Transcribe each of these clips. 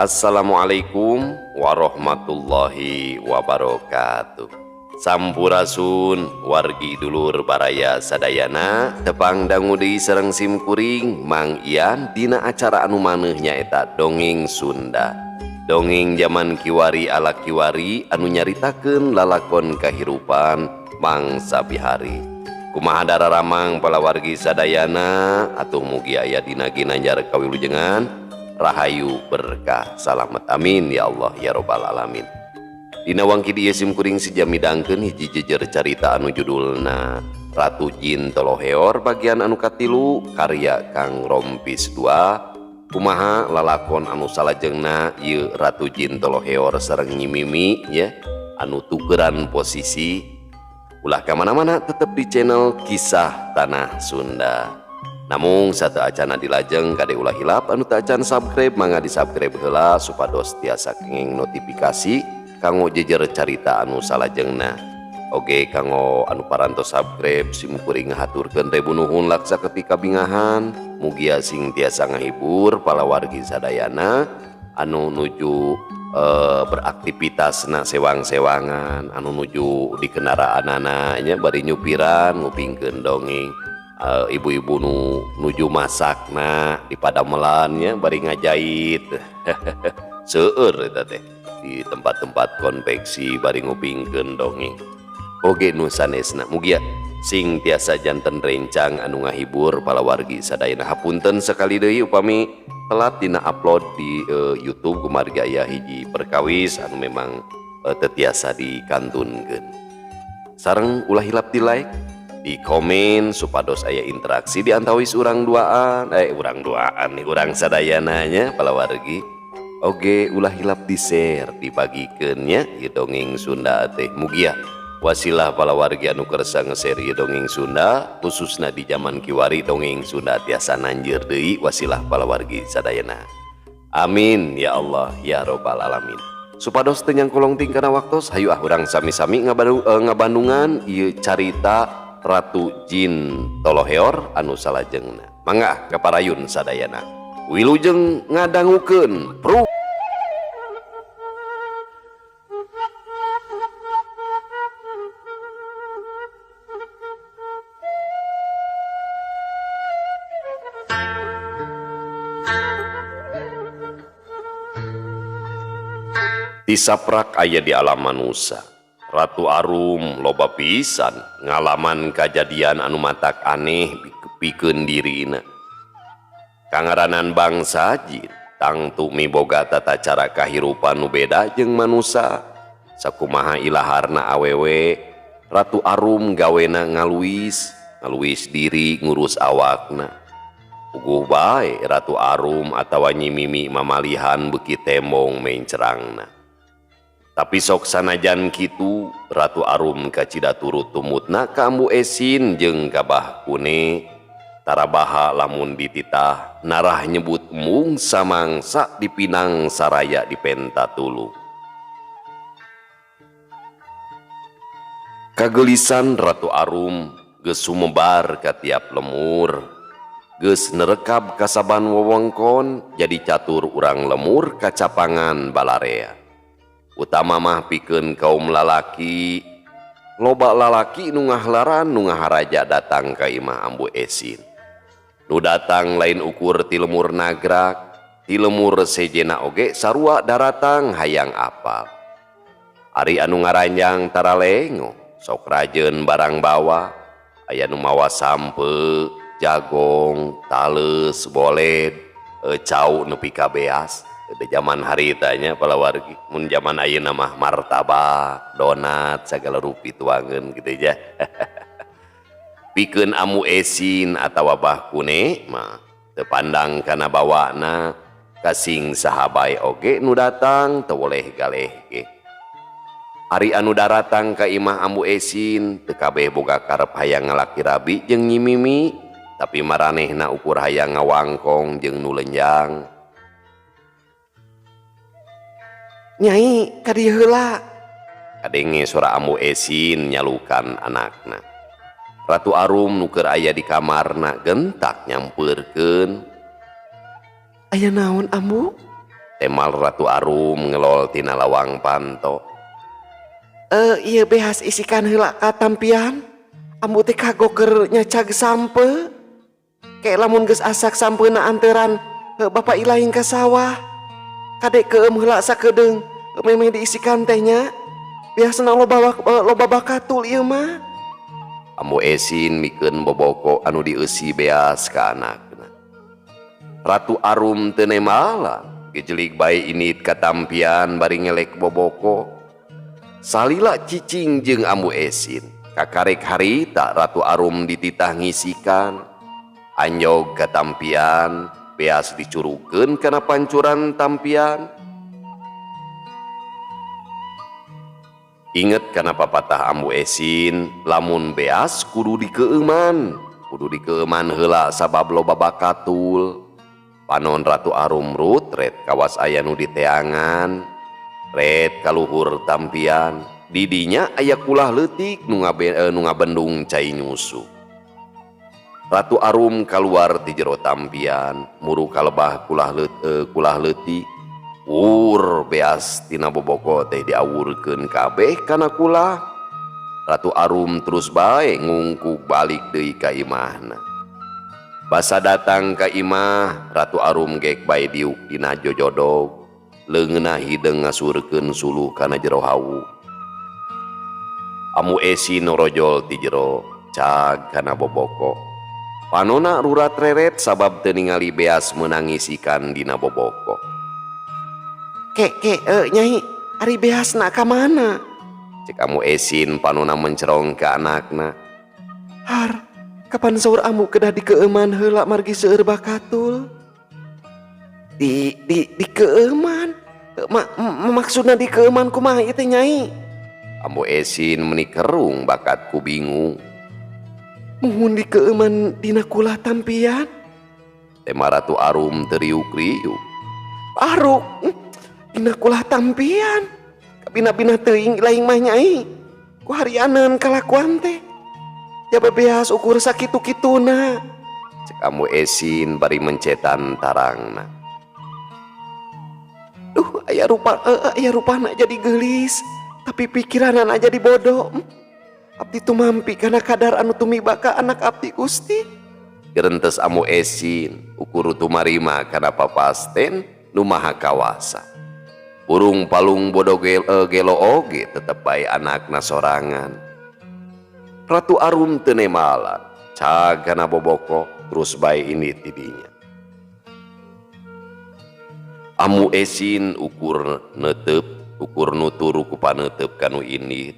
Assalamualaikum warahmatullahi wabarakatuh. Sampurasun wargi dulur baraya sadayana, tepang dangu deui sareng sim kuring Mang Ian dina acara anu maneuh nyaeta Dongeng Sunda. Dongeng zaman kiwari ala kiwari anu nyaritakeun lalakon kahirupan mangsa bihari. Kumaha dararamang palawargi sadayana, atuh mugi aya dina ginanjar kawilujengan, rahayu berkah salamet, amin ya Allah ya robbal alamin. Dina wangki dieu sim kuring seja midangkeun hiji jejer carita anu judulna Ratu Jin Toloheor bagian anu katilu karya Kang Rompis 2. Kumaha lalakon anu salajengna ieu Ratu Jin Toloheor sareng Nyi Mimi ya anu tukeran posisi. Ulah ka mana-mana, tetep di channel Kisah Tanah Sunda. Namun satu acana dilajeng, kade ulah hilap anu teu acan subscribe mangga di subscribe heula supados tiasa kenging notifikasi kanggo jejer carita anu salajengna. Oge kanggo anu parantos subscribe, sim kuring ngahaturkeun ribu nuhun laksa ketika bingahan. Mugia sing tiasa ngahibur palawargi sadayana anu nuju beraktivitas na sewang-sewangan, anu nuju di kendaraanana nya bari nyupiran ngupingkeun dongeng, ibu-ibu nu nuju masakna di padamelan nya bari ngajait, seueur eta teh di tempat-tempat konveksi bari ngupingkeun dongeng, oge nu sanesna. Mugia sing tiasa janten rencang anu ngahibur palawargi sadayana. Hapunten sekali deui upami telat dina upload di YouTube kumargi aya hiji perkawis anu memang teu tiasa dikantunkeun. Sareng ulah hilap di like, di komen supados aya interaksi di antawis urang duaan, urang duaan nih, urang sadayana nya palawargi. Oge ulah hilap di share, dibagikeun nya ieu dongeng Sunda teh. Mugia wasilah palawargi anu kersa nge-share ieu dongeng Sunda, khususna di zaman kiwari dongeng Sunda tiasa nanjeur deui wasilah palawargi sadayana. Amin ya Allah ya robbal alamin. Supados teu nyangkolong ting kana waktos, hayu ah urang sami-sami ngabandungan ieu carita Ratu Jin Toloheor anu salajengna. Mangga kaparayun sadayana. Wilujeng ngadangukeun pru. Tisaprak aya di alam manusa. Ratu Arum loba pisan ngalaman kajadian anu matak aneh pikeun dirina. Kangaranan bangsa jin tangtu miboga tata cara kahirupan nu beda jeung manusa. Sakumaha ilaharna awewe, Ratu Arum gawena ngaluis, ngaluis diri ngurus awakna. Puguh bae Ratu Arum atawa Nyi Mimi mamalihan beuki tembong mencerangna. Tapi sok sanajan kitu Ratu Arum kacida turut tumutna ka Ambu Esin jeung ka Bah Kune. Tarabaha lamun dititah narah nyebut mung samangsa dipinang saraya dipenta tulung. Kagelisan Ratu Arum geus sumebar ka tiap lemur, geus nerekab kasaban wewengkon, jadi catur urang lemur kacapangan balarea. Utama mah pikeun kaum lalaki, loba lalaki nu ngahlaran nu ngaharaja datang ka imah Ambu Esin. Nu datang lain ukur ti lemur nagrak, ti lemur sejena oge sarua daratang hayang apal. Ari anu ngaranjang taralengo, sok rajeun barang bawa, aya nu mawa sampe, jagong, tales, boled, cau nepi ka beas. Di zaman harita nya palawargi, mun zaman ayeuna mah martabak, donat, segala rupi tuangeun gitu ya. Pikeun Amu Esin atawa Bah Kune mah teu pandang kana bawana, kasing sahabai oge nu datang teu boleh galeh ge. Ari anu daratang ka imah Ambu Esin teu kabeh boga karep hayang ngalaki rabi jeung Nyi Mimi, tapi maranehna ukur hayang ngawangkong jeung nu lenjang. Nyai ka dieu heula, kadenge sora Ambu Esin nyalukan anakna. Ratu Arum nu keur aya di kamarna gentak nyampeurkeun. Aya naon Ambu? Temal Ratu Arum ngelol tina lawang panto. Ieu beas isikan heula ka tampian. Ambu teh kagok keur nyacag sampeu. Ke lamun geus asak sampeuna anteran Bapak Ilaing ka sawah. Kade keueum heula sakedeung memeh diisikan teh nya. Biasana loba bakatul ieu mah. Ambu Esin mikeun boboko anu dieusi beas ka anakna. Ratu Arum teu nembalan, gejelig bae indit ka tampian bari ngelek boboko. Salila cicing jeung Ambu Esin, kakarek harita Ratu Arum dititah ngisikan. Anjog ka tampian, beas dicurukeun kana pancuran tampian. Inget kana papatah Ambu Esin, lamun beas kudu dikeueuman, kudu dikeueuman heula sabab loba bakatul. Panon Ratu Arum rutret kawas aya nu diteangan, ret kaluhur tampian. Didinya aya kulah leutik nu ngabendung cai nyusu. Ratu Arum kaluar ti jero tampian, muru kalebah kulah leutik. Wur beas tina boboko teh diawurkeun kabeh kana kulah. Ratu Arum terus bae ngungkuk balik deui ka imahna. Basa datang ka imah, Ratu Arum gek bae diuk dina jojodog. Leungeunna hideung ngasurkeun suluh kana jero hawu. Amu Esin norojol ti jero cag kana boboko. Panona rurat reret sabab teu ningali beas meunang ngisikan dina boboko. Ke nyai, ari beasna ka mana? Cek Amu Esin panona mencerong ka anakna. Har, kapan saur amu kedah dikeueuman heula margi seueur bakatul? Di dikeueuman? Maksudna dikeueuman kumaha ieu teh nyai? Ambu Esin meni kerung bakat ku bingung. Muhun dikeueuman dina kulah tampian? Tema Ratu Arum teu riuk-riuk. Aruk, dina kulah tampian. Kabina-bina teuing laing mah nyai. Ku harianeun kalakuan teh. Jaba beas ukur sakitu-kituna. Cek Ambu Esin bari mencetan tarangna. Duh, aya rupana jadi geulis, tapi pikiranana jadi bodoh. Abdi tumampi kana kadar anu tumiba ka anak abdi Gusti. Gerentes Ambu Esin ukur tumarima kana papasten nu maha kawasa. Burung palung bodoh gelo oge tetep bae anakna sorangan. Ratu Arum teu nemalan, cag kana boboko terus bae ini tidinya. Ambu Esin ukur netep, ukur nutur ku panetep kanu indit.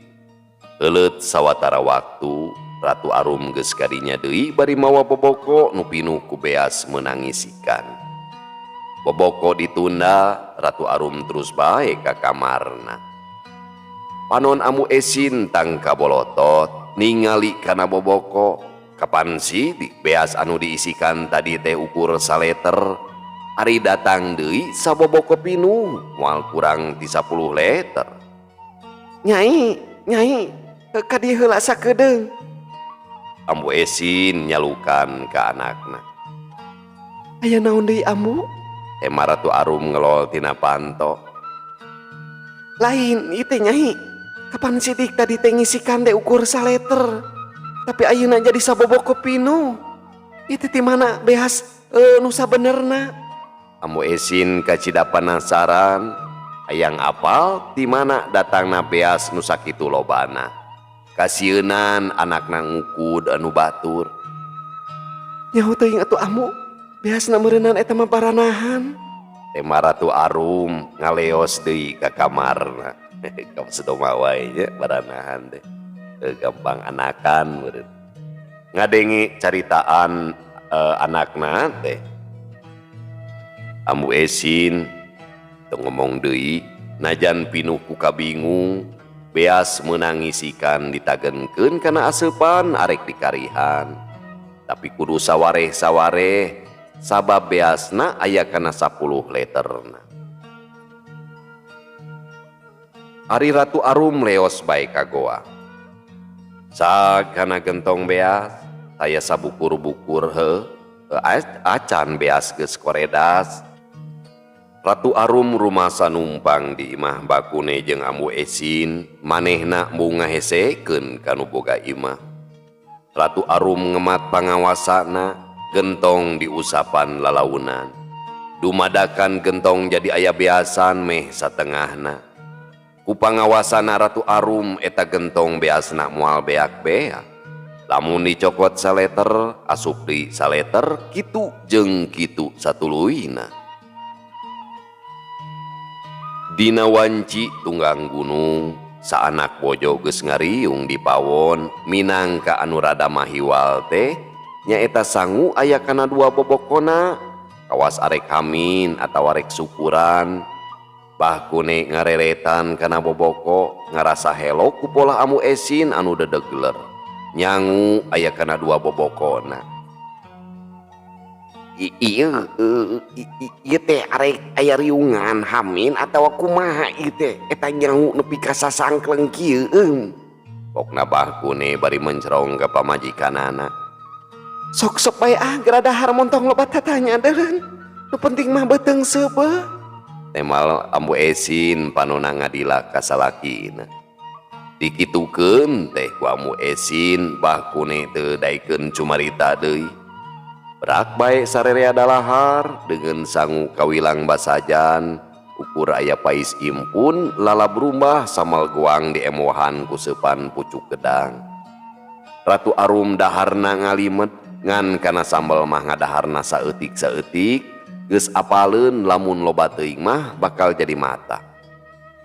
Euleut sawatara waktu, Ratu Arum geus kadinya deui bari mawa boboko nu pinuh ku beas meunang ngisikan. Boboko ditunda, Ratu Arum terus bae ka kamarna. Panon Ambu Esin tangka bolotot ningali kana boboko. Kapan sidik beas anu diisikan tadi teh ukur saleter. Ari datang deui saboboko pinuh moal kurang ti 10 liter. Nyai, nyai, ka dieu heula sakedeung. Ambu Esin nyalukan ka anakna. Aya naon deui Ambu? Tema Ratu Arum ngelol tina panto. Lain ieu teh nyai. Kapan sidik tadi teh ngisikan teh ukur saleter. Tapi ayeuna jadi saboboko pinuh. Ieu teh ti mana beas nu sabenerna? Ambu Esin kacida penasaran, hayang apal ti mana datangna beas nu sakitu lobana. Kasieunan anakna ngukud anu batur. Nyaho teuing atuh Ambu, beasna meureunnan eta mah baranahan. Tema Ratu Arum ngaleos deui ka kamarna. Kasedoma wae nya baranahan teh. Gampang anakan meureun. Ngadenge caritaan anakna teh. Ambu Esin teu ngomong deui, najan pinuh ku kabingung, beas meunang ngisikan ditagenkeun kana aseupan arek dikarihan. Tapi kudu sawareh-sawareh sabab beasna aya kana 10 literna. Ari Ratu Arum leos bae ka goa. Sagana gentong beas, saya sabukur-bukur heuh, acan beas geus koredas. Ratu Arum rumasa numpang di imah Bakune jeung Ambu Esin, manehna embung ngahesekeun ka nu boga imah. Ratu Arum ngemat pangawasana, gentong diusapan lalaunan. Dumadakan gentong jadi aya beasan meh satengahna. Ku pangawasana Ratu Arum eta gentong beasna moal beak-beak. Lamun dicokot saleter, asup deui saleter, kitu jeung kitu satuluyna. Dina wanci tunggang gunung, saanak bojo geus ngariung di pawon, minangka anu rada mahiwal teh nyaeta sangu aya kana dua bobokona, kawas arek hamin atawa arek syukuran. Bahkune ngareretan kana boboko, ngarasa helo ku pola Ambu Esin anu dedegler. Nyangu aya kana dua bobokona. Ieu teh arek aya riungan hamin atawa kumaha ieu teh eta nyangu nepi ka sasangkleng kieu eung. Pokna Bahkune bari mencerong ka pamajikanana. Sok-sok bae ah geura dahar montong loba tatanya deureun. Nu penting mah beuteung seubeuh. Temal Ambu Esin panona ngadila ka salakina. Dikitukeun teh ku Ambu Esin Bahkune teu daekeun cumarita deui. Berak bae sarerea dalahar dengan sangu kawilang basajan ukur aya pais impun lala berumbah samal guang di emohan kusepan pucuk gedang. Ratu Arum daharna ngalimet ngan kana sambal mah ngadaharna saeutik-saeutik geus apaleun lamun loba teuing mah bakal jadi mata.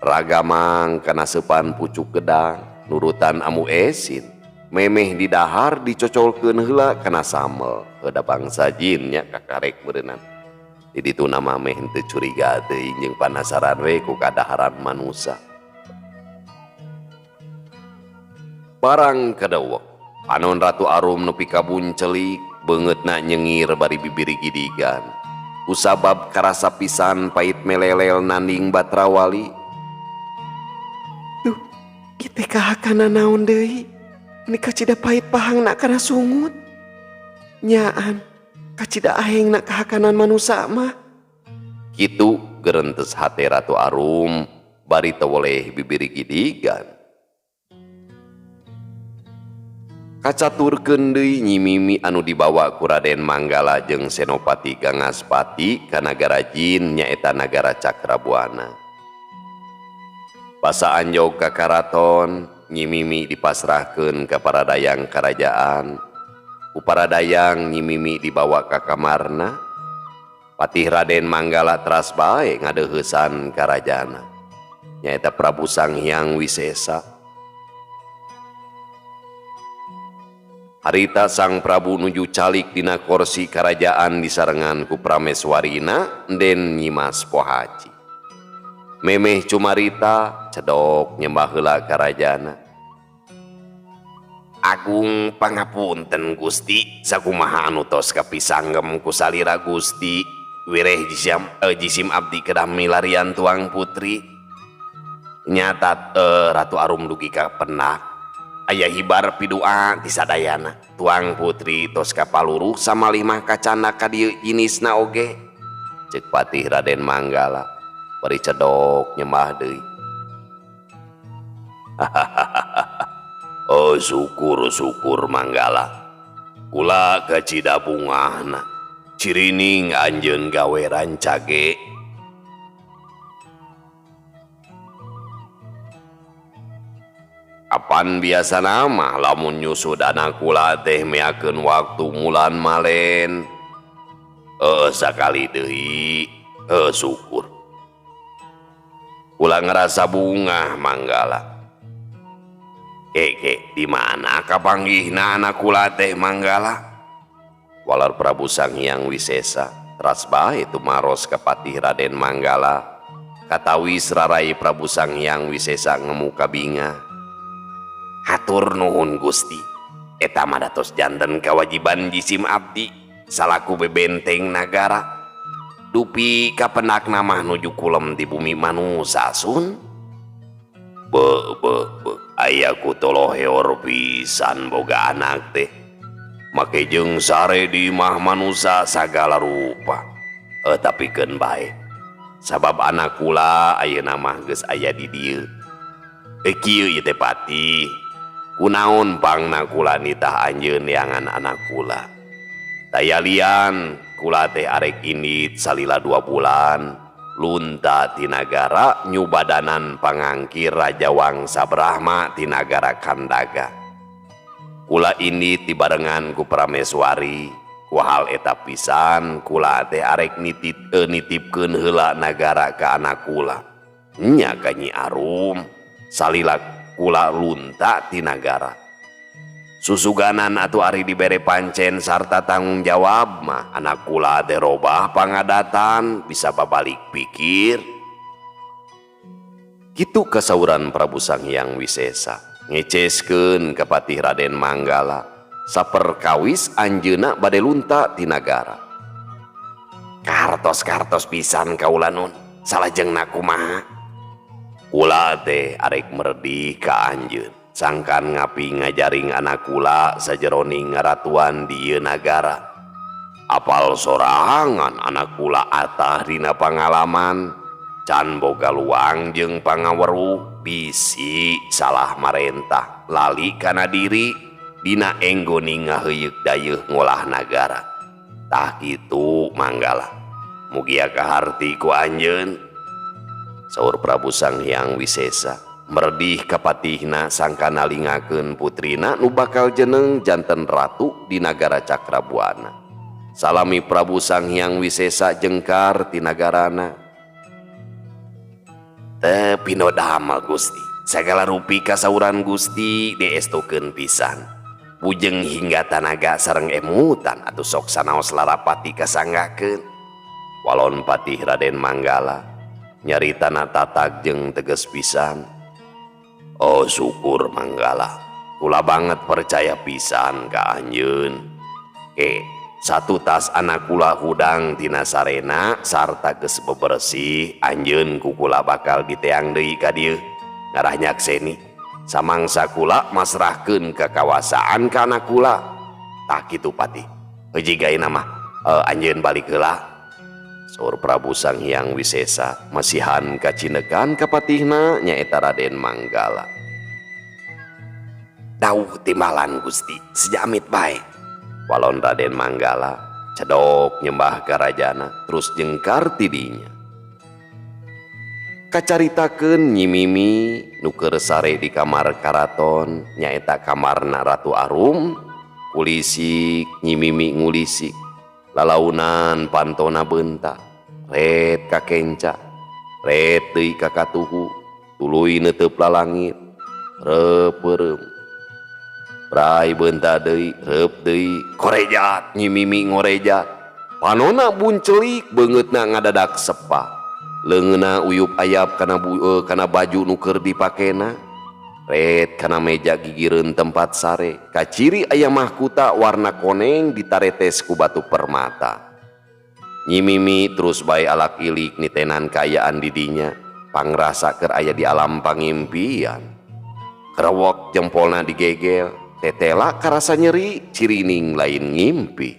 Ragamang kana seupan pucuk gedang nurutan Ambu Esin memeh didahar dicocolkeun heula kana sambel. Heuda bangsa jin nya kakarek meureunnan. Di ditu nama meh henteu curiga teuing jeung panasaran we ku kadaharan manusa. Barang kadewek panon Ratu Arum nepi ka buncelik beungeutna nyengir bari bibiri gidigan. Kusabab karasa pisan pait melelel nanding batrawali. Duh, ieu teh kahakana naon deui? Ini kacida pahit pahangna kana sungut. Nyaan, kacida ahengna kahakanan manusa mah. Kitu gerentes hate Ratu Arum bari teu woleh bibiri gidigan. Kacaturkeun deui Nyi Mimi anu dibawa ku Raden Manggala jeung Senopati Gangaspati ka nagara jin nyaeta nagara Cakrabuana. Basa anjog ka karaton, Nyi Mimi dipasrahkeun ka para dayang karajaan. Ku para dayang Nyi Mimi dibawa ka kamarna. Patih Raden Manggala teras bae ngadeuheusan karajana. Nyaeta Prabu Sang Hyang Wisesa. Harita Sang Prabu nuju calik dina korsi karajaan disarengan ku Prameswarina den Nyimas Pohaci. Memeh cumarita cedok nyembah heula karajana. Agung pangapunten Gusti, sakumaha anu tos kapisanggem ku salira Gusti, wireh jisim abdi kedah milarian tuang putri. Nyatat Ratu Arum dugi ka penak. Aya hibar pidua ti sadayana. Tuang putri tos kapaluruh samalih mah kacana ka dieu jinisna oge. Ceuk Patih Raden Manggala bari cedok nyembah deui. Oh syukur-syukur Manggala. Kula kacida bungahna. Cirining anjeun gawe rancage. Kapan biasa nama lamun nyusud anak kula teh meakeun waktu mulan malen. Sakali deui, syukur. Kula ngerasa bungah Manggala. Keke, di mana kapanggihna anak kula teh Manggala? Walar Prabu Sang Hyang Wisesa teras bae tumaros ka Patih Raden Manggala. Katawis rarai Prabu Sang Hyang Wisesa ngemuka bingah. Hatur nuhun Gusti. Eta mah datos janten kawajiban jisim abdi salaku bebenteng nagara. Dupi kapenakna mah nuju kulem di bumi manusa sun. Be be be aya ku toloheor pisan boga anak teh. Make jeung sare di imah manusa sagala rupa. Tapi keun bae. Sabab anak kula ayeuna mah geus aya di dieu. Eh kieu ieu teh Patih. Kunaon pangna kula nitah anjeun neangan anak kula. Tayalian kula teh arek indit salila 2 bulan lunta ti nagara nyubadanan pangangkir Raja Wangsa Brahma ti nagara Kandaga. Kula indit dibarengan ku Prameswari. Ku hal eta pisan kula teh arek nitipkeun heula nagara ka anak kula. Nya ka Nyi Arum salila kula lunta ti nagara. Susuganan atuh ari dibere pancen sarta tanggung jawab mah anak kula teh robah pangadatan bisa babalik pikir. Kitu kasauran Prabu Sanghyang Wisesa ngeceskeun ka Patih Raden Manggala saperkawis anjeunna bade lunta ti nagara. Kartos-kartos pisan kaula nun, salajengna kumaha? Kula teh arek merdih ka anjeun, sangkan ngapi ngajaring anak kula sajeroning ngaratuan di ieu nagara. Apal sorangan anak kula atah dina pangalaman, can boga luang jeung pangaweruh bisi salah marentah lali kana diri dina enggoni ngaheuyeuk dayeuh ngolah nagara. Tah kitu Manggala, mugia kaharti ku anjeun. Saur Prabu Sanghyang Wisesa merdih ka patihna sangka nalingakeun putrina nu bakal jeneng janten ratu di nagara Cakrabuana. Salami Prabu Sanghyang Wisesa jengkar ti nagarana. Teu pinodamel Gusti, sagala rupi kasauran Gusti diestukeun pisan. Bujeng hingga tanaga sareng emutan atuh sok sanaos larapati kasanggakeun. Walon Patih Raden Manggala nyaritana tatag jeung teges pisan. Oh syukur Manggala, kula banget percaya pisan ka anjeun. Ke satu tas anak kula hudang tina sarena sarta geus bebersih anjeun ku kula bakal diteang deui ka dieu ngarah nyakseni. Samangsa kula masrahkeun kakawasaan ka anak kula. Tah kitu Patih. Heuji gaena mah anjeun balik heula. Saur Prabu Sanghyang Wisesa masihan kacinekan ka patihna nyaeta Raden Manggala. Dauh timbalan Gusti sejamit bae. Walon Raden Manggala cedok nyembah ka rajana terus jengkar tidinya. Kacaritakeun Nyi Mimi nu keur sare di kamar karaton nyaeta kamarna Ratu Arum. Kulisik Nyi Mimi ngulisik lalaunan pantona beunta ret ka kenca ret deui ka katuhu tuluy neuteup lalangit reup-reup Rai beunta deui reup deui korejat Nyi Mimi ngorejat panona buncelik beungeutna ngadadak sepa leungeunna uyup ayap kana baju nu keur dipakena ret kana meja gigireun tempat sare kaciri aya mahkuta warna koneng ditaretes ku batu permata. Nyi Mimi terus bae alak ilik nitenan kaayaan didinya pangrasa keur aya di alam pangimpian. Krewek jempolna digegel tetela karasa nyeri cirining lain ngimpi.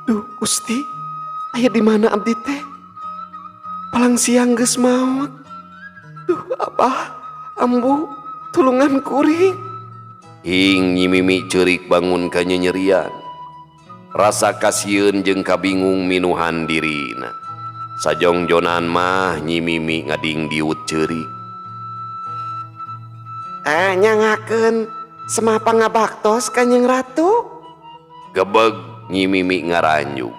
Duh Gusti, aya di mana abdi teh? Palang siang geus maot. Duh Abah, Ambu, tulungan kuring. Hing Nyi Mimi ceurik bangun ka nyenyerian. Rasa kasieun jeung kabingung minuhan dirina. Sajongjonan mah Nyi Mimi ngading diut ceurik. Nyangakeun semah pangabaktos Kanjeng Ratu. Gebeg Nyi Mimi ngaranjuk.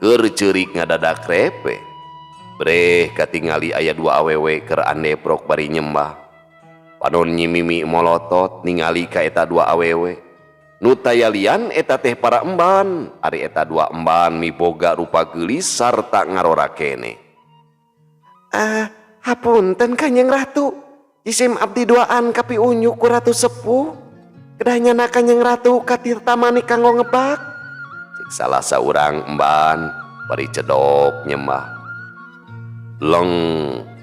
Keur ceurik ngadadak repe. Breh katingali aya dua awewe keur andeprok bari nyembah. Panon Nyi Mimi molotot ningali ka eta dua awewe. Nu tayalian eta teh para emban, ari eta dua emban miboga rupa geulis sarta ngarora kene. Hapunten Kanjeng Ratu. Isim abdi duaan kapi unyu ku Ratu Sepuh. Kedah nyana Kanjeng Ratu ka Tirta Manik kanggo ngebak. Cek salah saurang emban bari cedok nyembah. Leng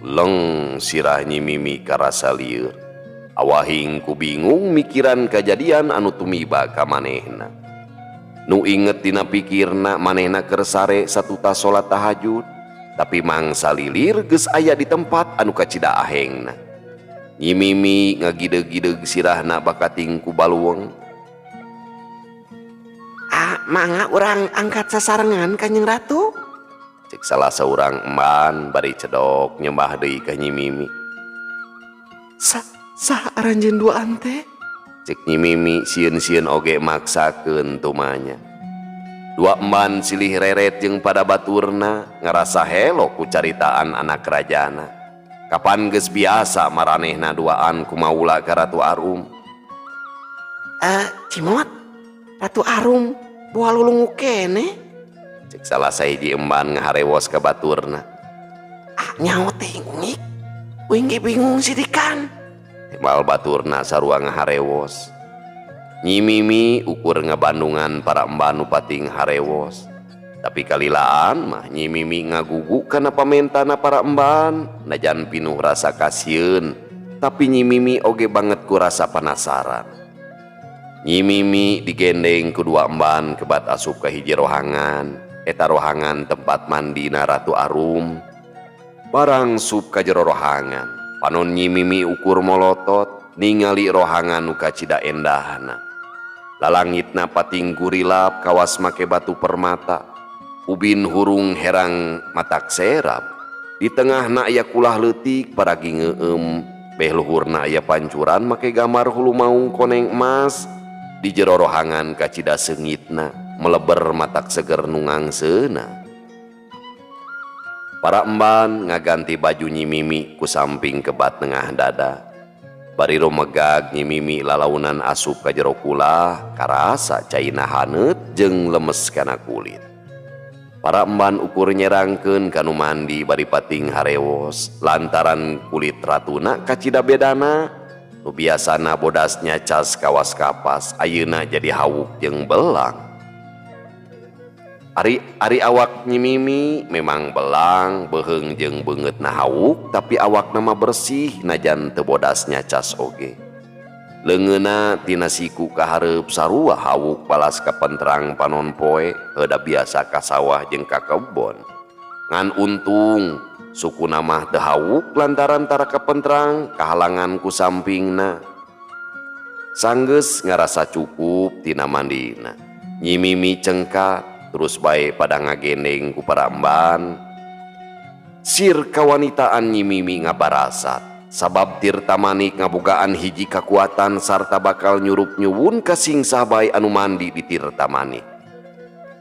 leng sirah Nyi Mimi karasa lieur. Awahing ku bingung mikiran kajadian anu tumiba ka manehna. Nu inget dina pikirna manehna keur sare satutas salat tahajud. Tapi mangsa lilir geus aya di tempat anu kacida ahengna. Nyi Mimi ngagideg-gideg sirahna bakating ku baluweung. Ah, mangga urang angkat sasarengan Kanjeng Ratu. Cek salah saurang emban bari cedok nyembah deui ka Nyi Mimi. Saha aranjeun duaan teh? Cek Nyi Mimi sieun-sieun oge maksakeun tumanya. Dua emban silih reret jeung pada baturna ngarasa helo ku caritaan anak rajana. Kapan geus biasa maranehna duaan ku maula ka Ratu Arum. Cimot, Ratu Arum boa lulungu keneh. Cek salah sahiji emban ngaharewos ka baturna. Ah, nyaho teh ngik. Uing ge bingung sidikan. Timbal baturna sarua ngaharewos. Nyi Mimi ukur ngabandungan para emban nu pating harewos. Tapi kalilaan mah Nyi Mimi ngagugu kana pamentana para emban, najan pinuh rasa kasieun, tapi Nyi Mimi oge banget ku rasa penasaran. Nyi Mimi digendeng ku dua emban kebat asup ka hiji rohangan, eta rohangan tempat mandina Ratu Arum. Barang sup ka jero rohangan, panon Nyi Mimi ukur molotot ningali rohangan nu kacida endahna. Lalangitna pating gurilap kawas make batu permata. Ubin hurung herang matak serap. Di tengahna aya kulah leutik paragi ngeueum. Beh luhurna aya pancuran make gambar hulu maung koneng emas. Di jero rohangan kacida seungitna meleber matak seger nu ngangseuna. Para emban ngaganti baju Nyi Mimi ku samping kebat nengah dada. Bari rumegag Nyi Mimi lalaunan asup ka jero kulah karasa caina haneut jeung lemes kana kulit. Para emban ukur nyerangkeun ka nu mandi bari pating harewos lantaran kulit ratuna kacida bedana. Nu biasana bodasnya cas kawas kapas ayeuna jadi hawuk jeung belang. Ari awak Nyi Mimi memang belang, beuheung jeung beungeutna hawuk, tapi awakna mah bersih najan teu bodasnya cas oge. Leungeunna tina siku ka hareup sarua hawuk balas kapentrang panon poe, heuda biasa ka sawah jeung ka kebon. Ngan untung sukuna mah teu hawuk lantaran tara kapentrang kahalangan ku sampingna. Sanggeus ngarasa cukup tina mandina. Nyi Mimi cengkak terus bae pada ngagendeng ku para emban. Sir kawanitaan Nyi Mimi ngabarasat sabab Tirta Manik ngabogaan hiji kakuatan sarta bakal nyurup nyuwun ka singsah bae anu mandi di Tirta Manik.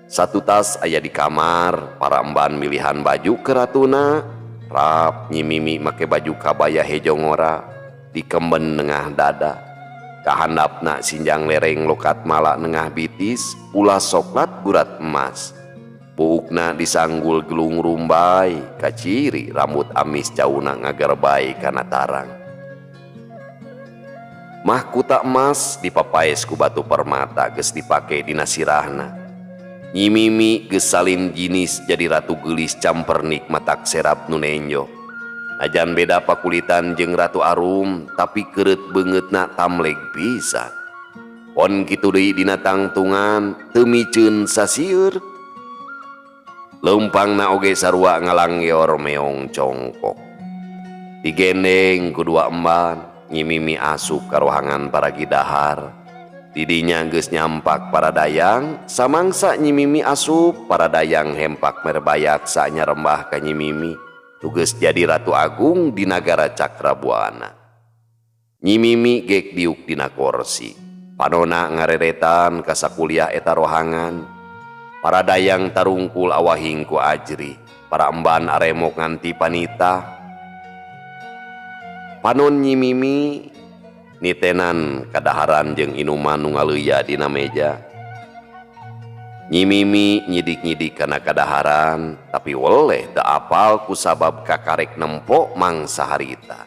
Satu tas aya di kamar, para emban milihan baju ke ratuna. Rap Nyi Mimi make baju kabaya hejo ngora dikemben nengah dada. Kahandapna sinjang lereng lokat mala nengah bitis, ulas soklat gurat emas. Buukna disanggul gelung rumbai, kaciri rambut amis cauna ngagerbai kana tarang. Mahkuta emas dipapaes ku batu permata geus dipake dina sirahna. Nyi Mimi geus salin jinis jadi ratu geulis campernik matak serap nu nenjo. Najan beda pakulitan jeung Ratu Arum, tapi keureut beungeutna tamleg pisan. Pon kitu deui dina tangtungan teu miceun sasieur. Leumpangna oge sarua ngalangyor meong congkok. Digendeng ku dua emban, Nyi Mimi asup ka rohangan paragi dahar. Didinya geus nyampak para dayang, samangsa Nyi Mimi asup, para dayang hempak merbayak sanyarembah ka Nyi Mimi. Tugas jadi Ratu Agung di nagara Cakrabuana. Nyi Mimi gek diuk dina korsi. Panona ngareretan ka sakuliah eta rohangan. Para dayang tarungkul awahing ku ajri. Para emban aremok nganti panita. Panon Nyi Mimi nitenan kadaharan jeung inuman nu ngaleuya dina meja. Nyi Mimi nyidik-nyidik kana kadaharan, tapi weleh teu apal ku sabab kakarek nempo mangsa harita.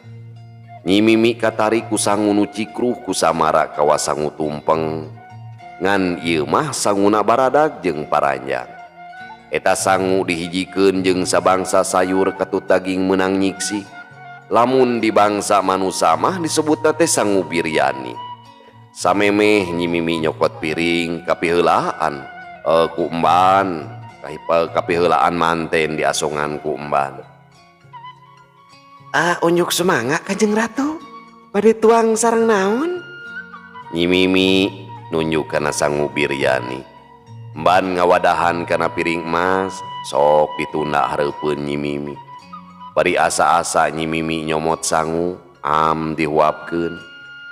Nyi Mimi katarik ku sangu nu cikruh ku samara kawas sangu tumpeng. Ngan ieu mah sanguna baradag jeung paranjang. Eta sangu dihijikeun jeung sabangsa sayur katut daging meunang nyiksi. Lamun di bangsa manusa mah disebutna teh sangu biryani. Samemeh Nyi Mimi nyokot piring kapiheulaan ku emban. Kapiheulaan manten diasongan ku emban. Ah, unjuk semangat Kanjeng Ratu. Bade tuang sareng naon? Nyi Mimi nunjuk kana sangu biryani. Emban ngawadahan kana piring emas, sok ditunda hareupeun Nyi Mimi. Bari asa-asa Nyi Mimi nyomot sangu, am dihuapkeun.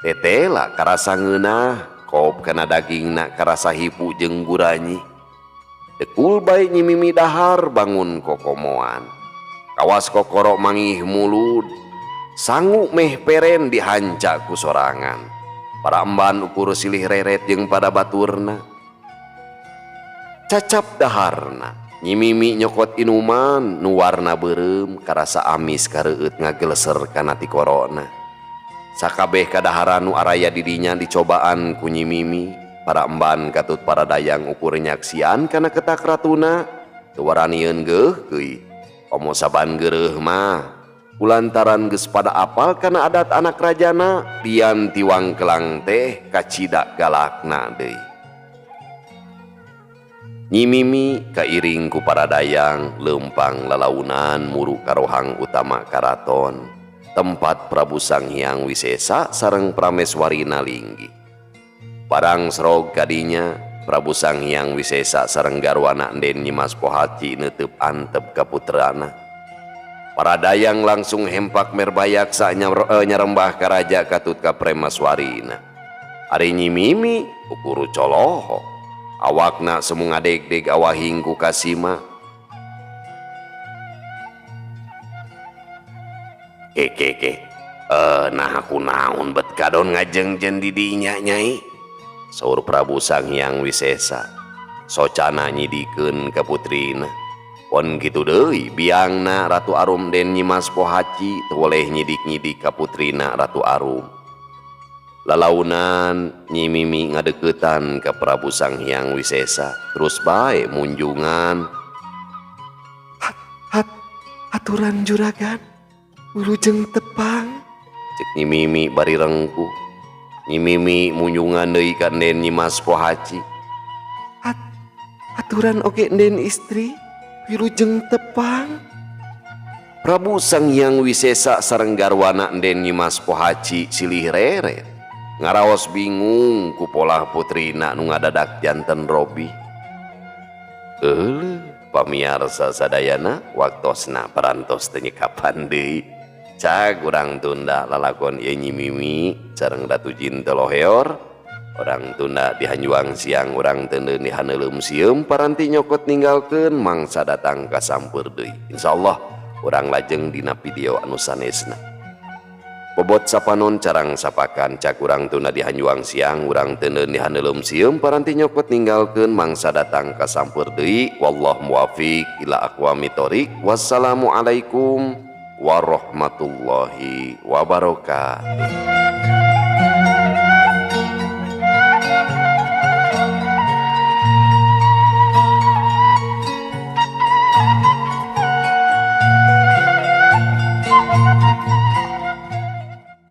Tetela karasa ngeunah, kop kana dagingna karasa hipu jeung guranyi. Dekul bae Nyi Mimi dahar bangun kokomoan. Kawas kokoro mangih mulud. Sangu meh peren dihanca ku sorangan. Para emban ukur silih reret jeung pada baturna. Cacap daharna, Nyi Mimi nyokot inuman nu warna beureum karasa amis kareueut ngageleser kana tikorona. Sakabeh kadaharan nu araya di dinya dicobaan ku Nyi Mimi. Para emban katut para dayang ukur nyaksian kana ketak ratuna teu waranieun geuh keuih. Komo saban geureuh mah kulantaran geus pada apal kana adat anak rajana lian ti wangkelang teh kacida galakna deui. Nyi Mimi kairing ku para dayang leumpang lalaunan muru karohang utama karaton tempat Prabu Sang Hyang Wisesa sareng Prameswarina linggih. Barang serog kadinya Prabu Sang Hyang Wisesa sareng garwana Enden Nyi Mas Pohaci neuteub antep ka putrana. Para dayang langsung hempak merbayaksa nyarembah ka raja katut ka Prameswarina. Ari Nyi Mimi ukuru coloho. Awakna semu ngadegdeg awahing ku kasima. Ke. Nah aku naon bet kadon ngajengjen di dinya nyai. Saur Prabu Sang Hyang Wisesa. Socana nyidikeun ka putrina. Pon kitu deui biangna Ratu Arum den Nyi Mas Pohaci teu boleh nyidik-nyidik ka putrina Ratu Arum. Lalaunan Nyi Mimi ngadeuketan ka Prabu Sang Hyang Wisesa terus bae munjungan. Hat, aturan juragan wilujeng tepang. Cek Nyi Mimi bari rengkuh. Nyi Mimi munjungan deui ka Nden Nyi Mas Pohaci. Hat, aturan oge Nden istri wilujeng tepang. Prabu Sang Hyang Wisesa sareng garwana Nden Nyi Mas Pohaci silih reret. Ngaraos bingung ku polah putrina nu ngadadak janten robi. Euleuh, pamiarsa sadayana waktosna parantos teu nyekapan deui. Cag urang tunda lalakon ieu Nyi Mimi sareng Ratu Jin Teloheor. Urang tunda dihanjuang siang urang teuneun dihaneuleum sieum paranti nyokot ninggalkeun mangsa datang ka sampeur deui. Insyaallah urang lajeng dina video anu sanesna. Bobot sapanon carang sapakan cak urang tunda dihanjuang siang urang teuneun dihaneuleum sieum paranti nyokot ninggalkeun mangsa datang ka sampeur deui. Wallahu muwafiq ila aqwamit thoriq. Wassalamualaikum warahmatullahi wabarakatuh.